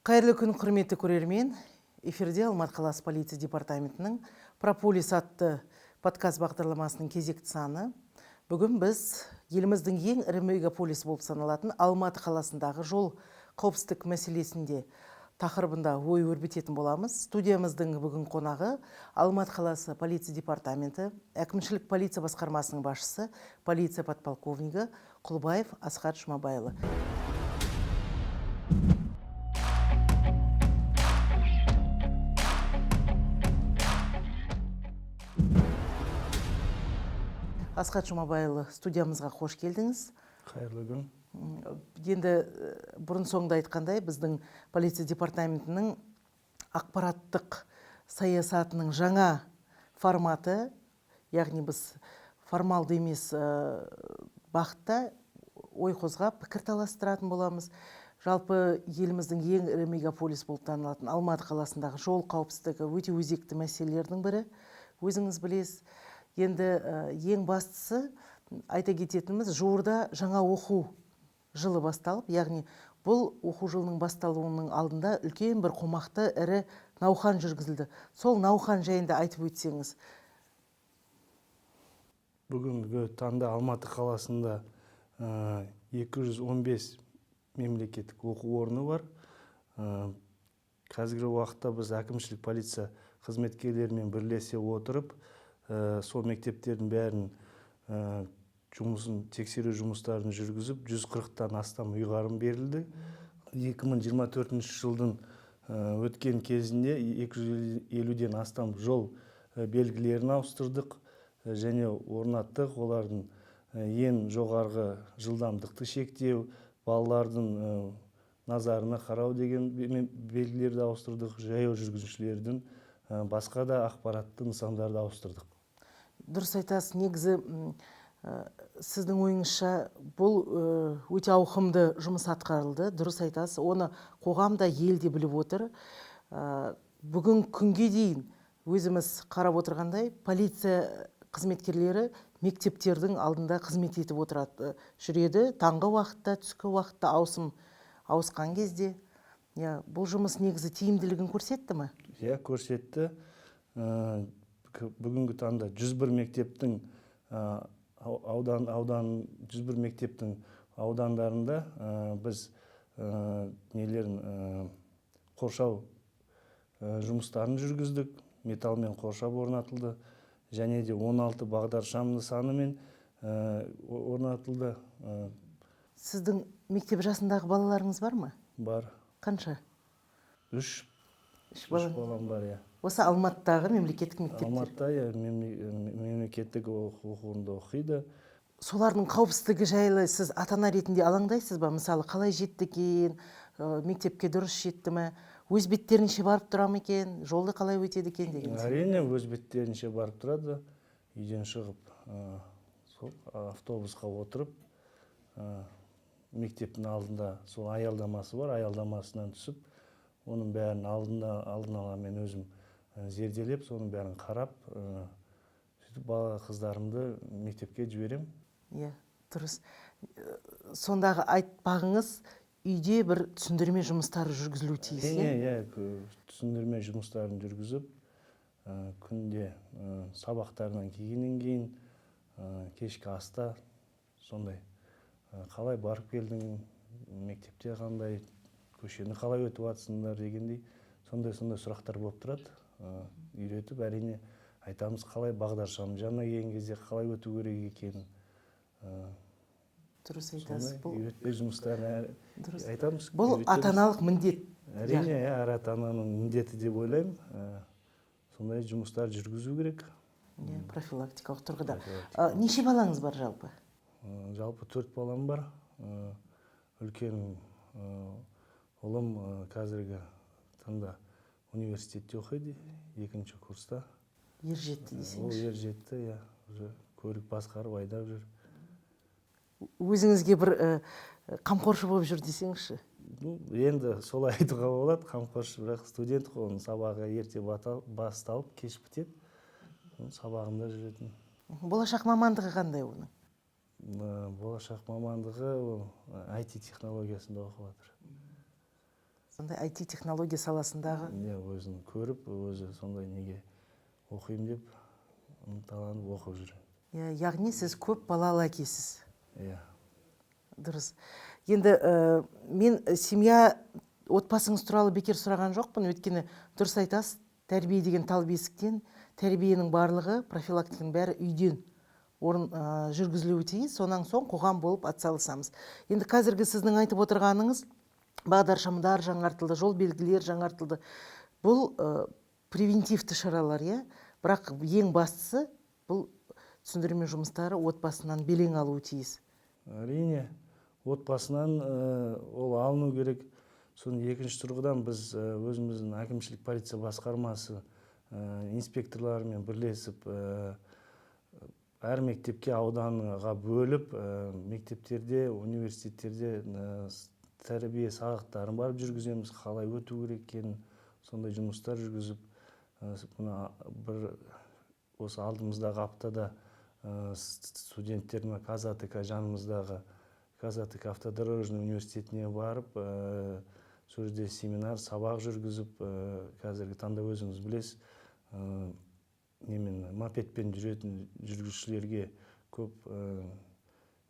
Қайырлы күн, құрметті көрермен. Эфирде Алматы қаласы полиция департаментінің «Прополис» атты подкаст бағдарламасының кезекті саны. Бүгін біз еліміздің ең ірі мегаполис болып саналатын Алматы қаласындағы жол қауіпсіздік мәселесінде тақырыбында ой өрбітетін боламыз. Студиямыздың бүгін қонағы Алматы қаласы полиция департаменті әкімшілік полиция басқармасының басшысы, полиция подполковнигі Құлбаев Асхат Жұмабайұлы. Асхат Жұмабайұлы, студиямызға қош келдіңіз. Қайырлы күн. Енді бұрын соңды айтқандай, біздің полиция департаментінің ақпараттық саясатының жаңа форматы, яғни біз формалды емес бағытта ой қозғап, пікір таластыратын боламыз. Жалпы еліміздің ең ірі мегаполис болып танылатын Алматы қаласындағы жол қауіпсіздігі өте өзекті мәселелердің бірі, өзіңіз білесіз. Енді ең бастысы айта кететініміз, жуырда жаңа оқу жылы басталып, яғни бұл оқу жылының басталуының алдында үлкен бір қомақты ірі науқан жүргізілді. Сол науқан жайында айтып өтсеңіз. Бүгінгі таңда Алматы қаласында 215 мемлекеттік оқу орны бар. Қазіргі уақытта біз әкімшілік полиция қызметкерлерімен бірлесе отырып, сол мектептердің бәрін жұмысын тексеру жұмыстарын жүргізіп, 140-тан астам ұйғарым берілді. 2024 жылдың өткен кезінде 250-ден астам жол белгілерін ауыстырдық және орнаттық. Олардың ең жоғарғы жылдамдықты шектеу, балалардың назарына қарау деген белгілерді ауыстырдық, жаяу жүргіншілердің басқа да ақпаратты нысандарды ауыстырдық. Дұрыс айтасыз. Негізі сіздің ойыңызша бұл өте ауқымды жұмыс атқарылды. Дұрыс айтасыз. Оны қоғам да, ел де біліп отыр. Бүгін күнге дейін өзіміз қарап отырғандай, полиция қызметкерлері мектептердің алдында қызмет етіп отырады, жүреді. Таңғы уақытта, түскі уақытта, ауысым ауысқан кезде. Иә, бұл жұмыс негізі тиімділігін көрсетті ме? Иә, көрсетті. Бүгінгі таңда 101 мектептің аудан, аудан 101 мектептің аудандарында біз нелерін қоршау жұмыстарын жүргіздік, металлмен қоршап орнатылды, және де 16 бағдаршам нысанымен орнатылды. Сіздің мектеп жасындағы балаларыңыз бар ма? Бар. Қанша? Үш. Үш Үш балаң. балам бар, иә. Осы Алматыдағы мемлекеттік мектептер. Алматыда, иә, мемлекеттік оқу орнында оқиды. Солардың қауіпсіздігі жайлы сіз ата-ана ретінде алаңдайсыз ба? Мысалы, қалай жетті екен, мектепке дұрыс жетті ме, өз беттерінше барып тұра ма екен, жолды қалай өтеді екен деген сияқты. Әрине, өз беттерінше барып тұрады. Үйден шығып, сол автобусқа отырып, мектептің алдында сол аялдамасы бар, аялдамасынан түсіп, оның бәрін алдын ала мен өзім зерделеп, соның бәрін қарап, сөйтіп бала қыздарымды мектепке жіберем. Иә, дұрыс. Сондағы айтпағыңыз, үйде бір түсіндірме жұмыстары жүргізілуі тиіс, Әрине, иә? иә, түсіндірме жұмыстарын жүргізіп, күнде сабақтарынан келгеннен кейін, кешкі аста сондай, қалай барып келдің, мектепте қандай, көшені қалай өтіп жатсыңдар дегендей, сондай-сондай сұрақтар болып тұрады. Үйретіп, әрине, айтамыз, қалай бағдаршам жанына келген кезде қалай өту керек екенін. Дұрыс айтасыз. Сондай Бұл үйретпе жұмыстарын Дұрыс. айтамыз, Бұл үйретеміз. ата-аналық міндет. Әрине, иә, әр ата-ананың міндеті деп ойлаймын. Сондай жұмыстар жүргізу керек. Иә, профилактикалық тұрғыда. Профилактикалық. Неше балаңыз бар жалпы? Жалпы 4 балам бар. Үлкен ұлым қазіргі таңда университетте оқиды, 2-ші курста. Ер жетті Ол десеңізші. ер жетті, иә, уже көлік басқарып айдап жүр. Өзіңізге бір қамқоршы болып жүр десеңізші. Енді солай айтуға болады, қамқоршы, бірақ студент қой, оның сабағы ерте басталып, кеш бітеді. Оның сабағында жүретін. Болашақ мамандығы қандай оның? Болашақ мамандығы ол ай ти технологиясында оқып жатыр. Сондай IT технология саласындағы. Иә, өзін көріп, өзі сондай неге оқимын деп ынталанып оқып жүр. Иә, яғни сіз көп балалы әкесіз. Иә. Дұрыс. Енді мен семья, отбасыңыз туралы бекер сұраған жоқпын, өйткені дұрыс айтасыз, тәрбие деген тал бесіктен, тәрбиенің барлығы, профилактиканың бәрі үйден орын жүргізілуі тиіс, сонан соң қоғам болып атсалысамыз. Енді қазіргі сіздің айтып отырғаныңыз, бағдаршамдар жаңартылды, жол белгілер жаңартылды. Бұл превентивті шаралар, иә? Бірақ ең бастысы бұл түсіндірме жұмыстары отбасынан белең алуы тиіс. Әрине, отбасынан ол алыну керек. Соның екінші тұрғыдан біз өзіміздің әкімшілік полиция басқармасы инспекторларымен бірлесіп, әр мектепке ауданға бөліп, мектептерде, университеттерде тәрбие сабақтарын барып жүргіземіз, қалай өту керек екенін, сондай жұмыстар жүргізіп, мына бір осы алдымыздағы аптада студенттер мына КазАТК, жанымыздағы КазАТК автодорожный университетіне барып, сол жерде семинар, сабақ жүргізіп, қазіргі таңда өзіңіз білесіз, немен мопедпен жүретін жүргізушілерге көп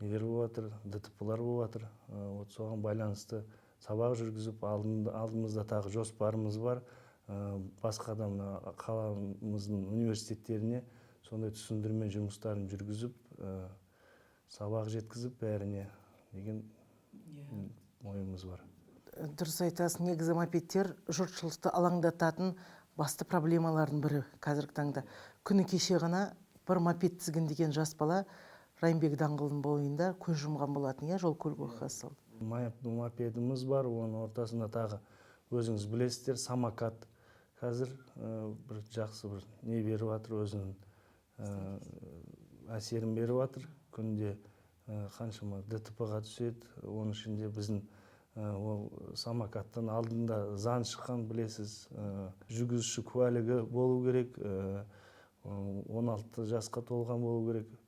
нелер болып жатыр, ДТП-лар болып жатыр. Вот соған байланысты сабақ жүргізіп, алдымызда тағы жоспарымыз бар. Басқа да мына қаламыздың университеттеріне сондай түсіндірме жұмыстарын жүргізіп, сабақ жеткізіп бәріне деген ойымыз бар. Дұрыс айтасыз, негізі мопедтер жұртшылықты алаңдататын басты проблемалардың бірі қазіргі таңда. Күні кеше ғана бір мопед тізгіндеген жас бала Райымбек даңғылының бойында көз жұмған болатын, иә, жол көлік оқиғасы болды. Мопедіміз бар, оның ортасында тағы өзіңіз білесіздер, самокат қазір бір жақсы бір не беріп жатыр, өзінің әсерін беріп жатыр. Күнде қаншама ДТП-ға түседі, оның ішінде біздің ол самокаттың алдында заң шыққан, білесіз, жүргізуші куәлігі болу керек, 16 жасқа толған болу керек.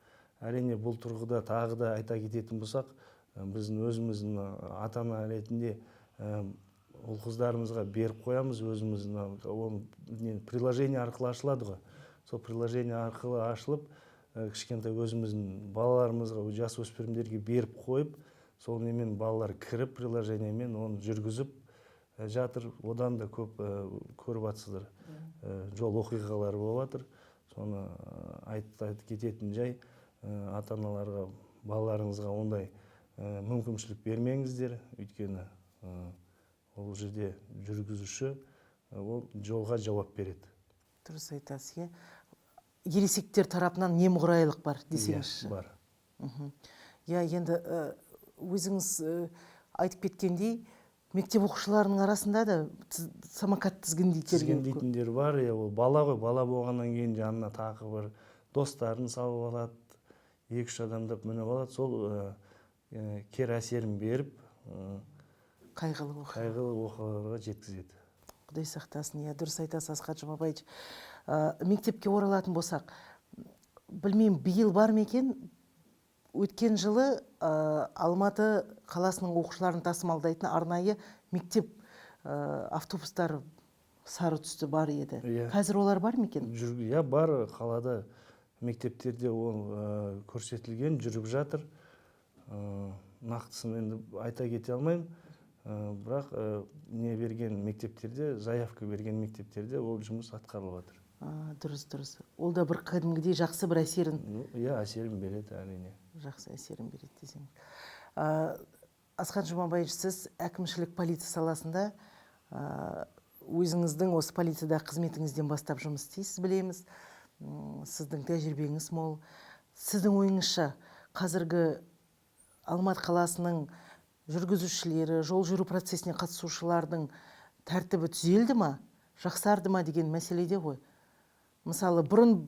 Әрине, бұл тұрғыда тағы да айта кететін болсақ, біздің өзіміздің ата-ана ретінде ұл қыздарымызға беріп қоямыз, өзіміздің ол не, приложение арқылы ашылады ғой. Сол приложение арқылы ашылып, кішкентай өзіміздің балаларымызға, жас өспірімдерге беріп қойып, сол немен балалар кіріп приложениемен оны жүргізіп жатыр. Одан да көп көріп жатсыздар. Жол оқиғалары болып жатыр. Соны айтып кететін жай, ата-аналарға балаларыңызға ондай мүмкіншілік бермеңіздер, өйткені ол жерде жүргізуші ол жолға жауап береді. Дұрыс айтасыз, иә. Ересектер тарапынан немқұрайлық бар десеңізші. Иә, бар. Иә, енді өзіңіз айтып кеткендей, мектеп оқушыларының арасында да самокат тізгіндейтіндер көп. Тізгіндейтіндер бар, иә, ол бала ғой, бала болғаннан кейін жанына тағы бір достарын салып алады, екі-үш адамдап мініп алады, сол кері әсерін беріп, қайғылы оқиға. Қайғылы оқиғаларға жеткізеді. Құдай сақтасын, иә, дұрыс айтасыз, Асхат Жұмабаевич. Мектепке оралатын болсақ, білмеймін, биыл бар ма екен? Өткен жылы Алматы қаласының оқушыларын тасымалдайтын арнайы мектеп автобустары сары түсті бар еді. Иә. Қазір олар бар ма екен? Иә, бар, қалада мектептерде ол көрсетілген, жүріп жатыр. Нақтысын енді айта кете алмаймын. Бірақ не берген мектептерде, заявка берген мектептерде ол жұмыс атқарылып жатыр. Дұрыс, дұрыс. Ол да бір кәдімгідей жақсы бір әсерін. Иә, әсерін береді, әрине. Жақсы әсерін береді десең. Асхат Жұмабаевич, сіз әкімшілік полиция саласында, өзіңіздің осы полициядағы қызметіңізден бастап жұмыс істейсіз, білеміз. Сіздің тәжірибеңіз мол. Сіздің ойыңызша, қазіргі Алматы қаласының жүргізушілері, жол жүру процесіне қатысушылардың тәртібі түзелді ма, жақсарды ма деген мәселеде ғой. Мысалы, бұрын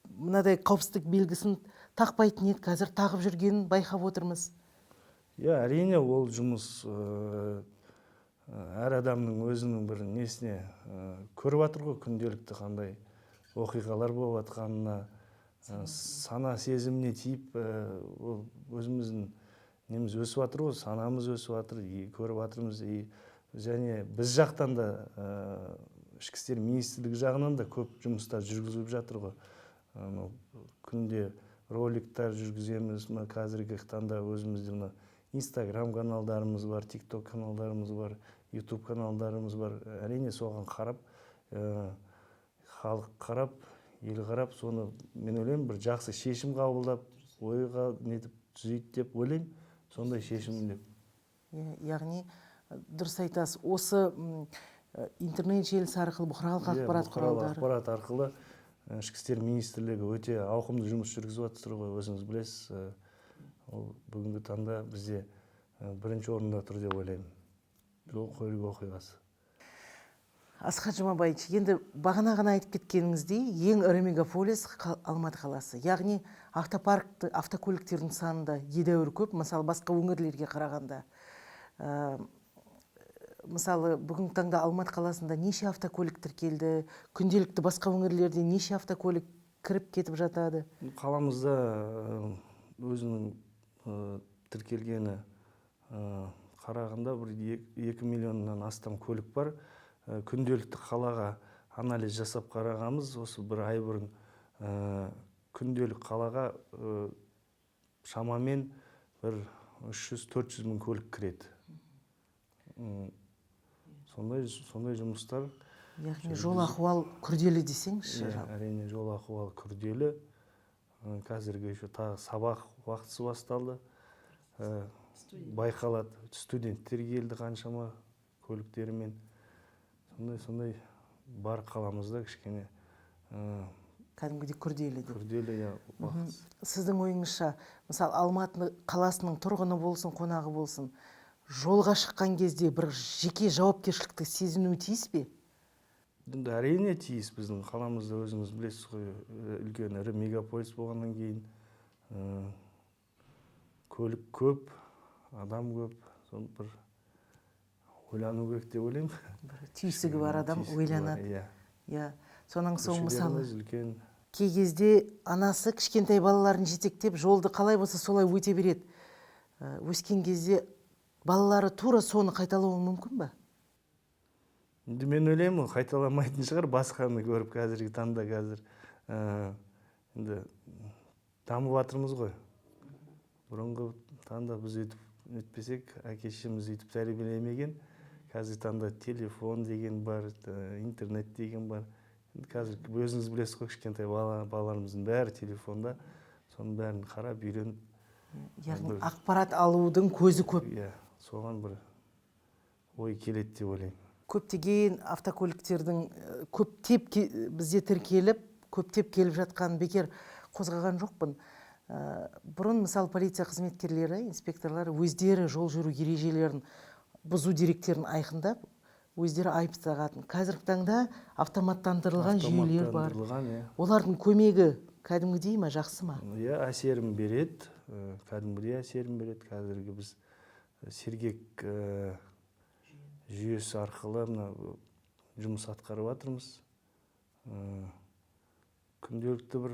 мынадай қауіпсіздік белгісін тақпайтын еді, қазір тағып жүргенін байқап отырмыз. Иә, әрине, ол жұмыс әр адамның өзінің бір несіне, көріп жатыр ғой, күнделікті қандай оқиғалар болып жатқанына, сана сезіміне тиіп, ол өзіміздің неміз өсіп жатыр ғой, санамыз өсіп жатыр, и көріп жатырмыз, и Және біз жақтан да, ішкі істер министрлігі жағынан да көп жұмыстар жүргізіліп жатыр ғой. Анау күнде роликтер жүргіземіз, мына қазіргі таңда өзімізде мына Инстаграм каналдарымыз бар, ТикТок каналдарымыз бар, Ютуб каналдарымыз бар. Әрине, соған қарап, халық қарап, ел қарап, соны мен ойлаймын, бір жақсы шешім қабылдап, ойға нетіп түзейді деп ойлаймын, сондай шешім деп. Иә, яғни дұрыс айтасыз, осы интернет желісі арқылы, бұқаралық ақпарат бұқаралық құралдары ақпарат арқылы ішкі істер министрлігі өте ауқымды жұмыс жүргізіп жатыр ғой, өзіңіз білесіз. Ол бүгінгі таңда бізде бірінші орында тұр деп ойлаймын, жол көлік оқиғасы. Асхат Жұмабаевич, енді бағана ғана айтып кеткеніңіздей, ең ірі мегаполис Алматы қаласы. Яғни автопаркті, автокөліктердің саны да едәуір көп, мысалы, басқа өңірлерге қарағанда. Мысалы, бүгінгі таңда Алматы қаласында неше автокөлік тіркелді, күнделікті басқа өңірлерде неше автокөлік кіріп кетіп жатады? Қаламызда өзінің тіркелгені қарағанда бір 2 миллионнан астам көлік бар. Күнделікті қалаға анализ жасап қарағанбыз осы бір ай бұрын, күнделік қалаға шамамен бір 300-400 мың көлік кіреді. Сондай жұмыстар. Яғни жол ахуал күрделі десеңізші. Иә, Жалпы. Әрине, жол ахуалы күрделі. Қазіргі еще тағы сабақ уақытысы басталды. Байқалады, студенттер келді қаншама көліктерімен. Сондай бар қаламызда кішкене Кәдімгідей күрделі деп. Күрделі, иә, уақыт. Сіздің ойыңызша, мысалы, Алматы қаласының тұрғыны болсын, қонағы болсын, жолға шыққан кезде бір жеке жауапкершілікті сезінуі тиіс пе? Енді әрине тиіс. Біздің қаламызда, өзіңіз білесіз ғой, үлкен ірі мегаполис болғаннан кейін көлік көп, адам көп, соны бір ойлану керек деп ойлаймын. Бір түйсігі бар адам Түйсігі бар, ойланады. Иә. Иә, содан соң, мысалы, Көшелеріміз үлкен. Кей кезде анасы кішкентай балаларын жетектеп, жолды қалай болса солай өте береді. Өскен кезде балалары тура соны қайталауы мүмкін ба? Енді мен ойлаймын, ол қайталамайтын шығар басқаны көріп. Қазіргі таңда қазір енді дамып жатырмыз ғой. Бұрынғы таңда біз өйтіп өтпесек, әке шешеміз өйтіп тәрбиелемеген. Қазіргі таңда телефон деген бар, интернет деген бар. Енді қазір өзіңіз білесіз ғой, кішкентай балаларымыздың бәрі телефонда, соның бәрін қарап, үйреніп. Яғни ақпарат алудың көзі көп. Иә, соған бір ой келеді деп ойлаймын. Көптеген автокөліктердің көптеп бізде тіркеліп, көптеп келіп жатқанын бекер қозғаған жоқпын. Бұрын, мысалы, полиция қызметкерлері, инспекторлар өздері жол жүру ережелерін бұзу деректерін айқындап, өздері айып тағатын. Қазіргі таңда автоматтандырылған жүйелер бар. Автоматтандырылған, иә. Олардың көмегі кәдімгідей ма, жақсы ма? Иә, әсерін береді, кәдімгідей әсерін береді. Қазіргі біз Сергек жүйесі арқылы мына жұмыс атқарып жатырмыз. Күнделікті бір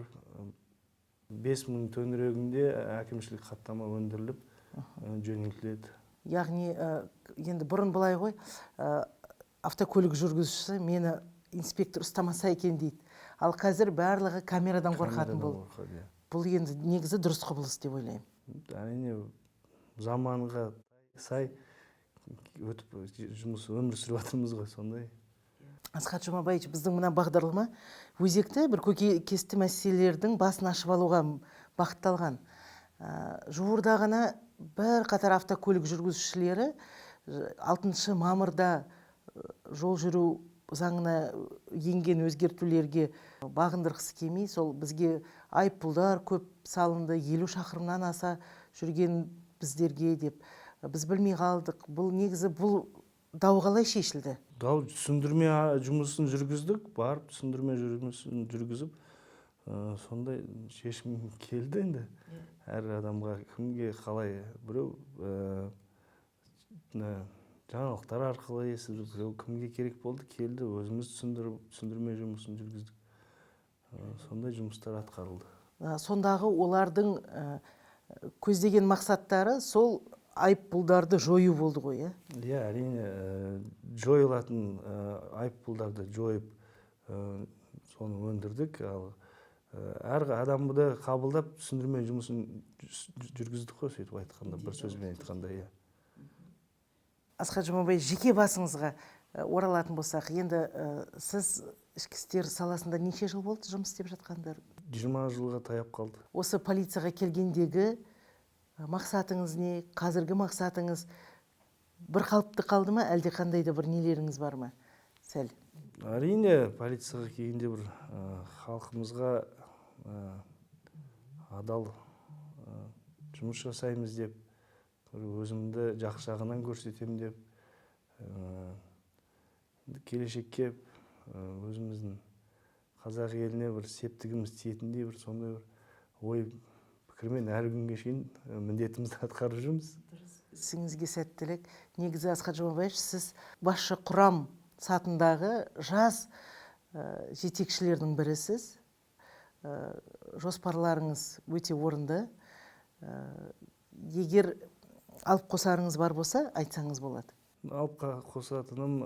5000 төңірегінде әкімшілік хаттама өндіріліп, жөнелтіледі. Яғни енді бұрын былай ғой, автокөлік жүргізушісі мені инспектор ұстамаса екен дейді, ал қазір барлығы камерадан қорқатын Камерадан болды. Қорқады, иә. Бұл енді негізі дұрыс құбылыс деп ойлаймын. Әрине, заманға сай өтіп, жұмыс, өмір сүріп жатырмыз ғой сондай. Асхат Жұмабаевич, біздің мына бағдарлама өзекті бір көкейкесті мәселелердің басын ашып алуға бағытталған. Жуырда ғана бірқатар автокөлік жүргізушілері 6 мамырда жол жүру заңына енген өзгертулерге бағындырғысы келмей, сол бізге айыппұлдар көп салынды, 50 шақырымнан аса жүрген біздерге деп. Біз білмей қалдық. Бұл негізі, бұл дау қалай шешілді? Дау түсіндірме жұмысын жүргіздік, барып түсіндірме жұмысын жүргізіп, сондай шешім келді енді. Әр адамға, кімге қалай, біреу мына жаңалықтар арқылы естіп, біреу кімге керек болды, келді, өзіміз түсіндіріп, түсіндірме жұмысын жүргіздік. Сондай жұмыстар атқарылды. Сондағы олардың көздеген мақсаттары сол айыппұлдарды жою болды ғой, иә? Иә, әрине, жойылатын айыппұлдарды жойып, соны өндірдік. Ал әр адамды қабылдап, түсіндірме жұмысын жүргіздік қой, сөйтіп айтқанда, бір сөзбен айтқанда, иә. Асхат Жұмабай, жеке басыңызға оралатын болсақ, енді сіз ішкі істер саласында неше жыл болды жұмыс істеп жатқандар? 20 жылға таяп қалды. Осы полицияға келгендегі мақсатыңыз не? Қазіргі мақсатыңыз бір қалыпты қалды ма, әлде қандай да бір нелеріңіз бар ма? Сәл. Әрине, полицияға келгенде бір халқымызға адал жұмыс жасаймыз деп, бір өзімді жақсы жағынан көрсетемін деп, келешекке өзіміздің қазақ еліне бір септігіміз тиетіндей бір сондай бір ой пікірмен әлі күнге шейін міндетімізді атқарып жүрміз. Ісіңізге сәттілік. Негізі, Асхат Жұмабаевич, сіз басшы құрам сатындағы жас жетекшілердің бірісіз. Жоспарларыңыз өте орынды. Егер алып қосарыңыз бар болса, айтсаңыз болады. Алып қосатыным,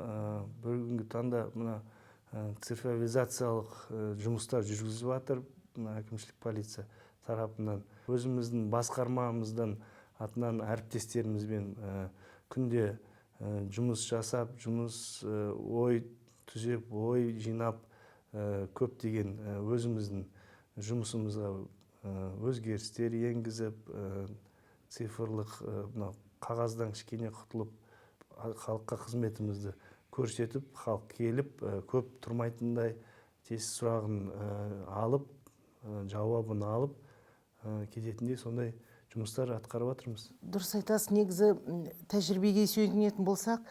бүгінгі таңда мына цифровизациялық жұмыстар жүргізіп жатыр мына әкімшілік полиция тарапынан. Өзіміздің басқармамыздың атынан әріптестерімізбен күнде жұмыс жасап, жұмыс ой түзеп, ой жинап, көптеген өзіміздің жұмысымызға өзгерістер енгізіп, цифрлық мынау қағаздан кішкене құтылып, халыққа қызметімізді көрсетіп, халық келіп, көп тұрмайтындай тез сұрағын алып, жауабын алып кететіндей сондай жұмыстар атқарып жатырмыз. Дұрыс айтасыз. Негізі, тәжірибеге сүйенетін болсақ,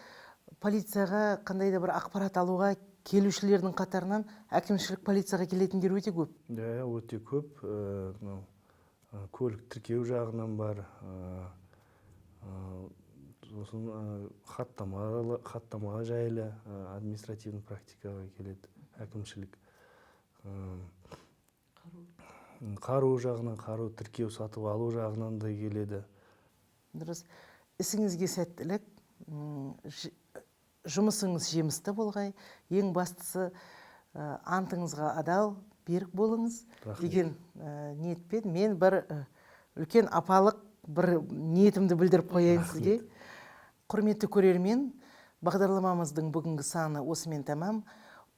полицияға қандай да бір ақпарат алуға келушілердің қатарынан әкімшілік полицияға келетіндер өте көп. Иә, өте көп. Мынау көлік тіркеу жағынан бар, сосын хаттама жайлы административный практикаға келеді әкімшілік. Қару жағынан, қару тіркеу, сатып алу жағынан да келеді. Дұрыс. Ісіңізге сәттілік. Жұмысыңыз жемісті болғай. Ең бастысы, антыңызға адал, берік болыңыз Рахмет. Деген ниетпен мен бір үлкен апалық бір ниетімді білдіріп қояйын сізге. Құрметті көрермен, бағдарламамыздың бүгінгі саны осымен тәмам.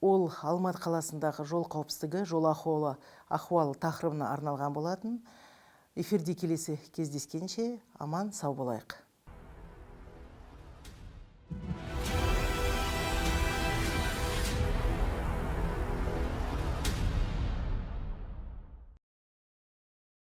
Ол Алматы қаласындағы жол қауіпсіздігі, жол ахуалы тақырыбына арналған болатын. Эфирде келесі кездескенше аман сау болайық.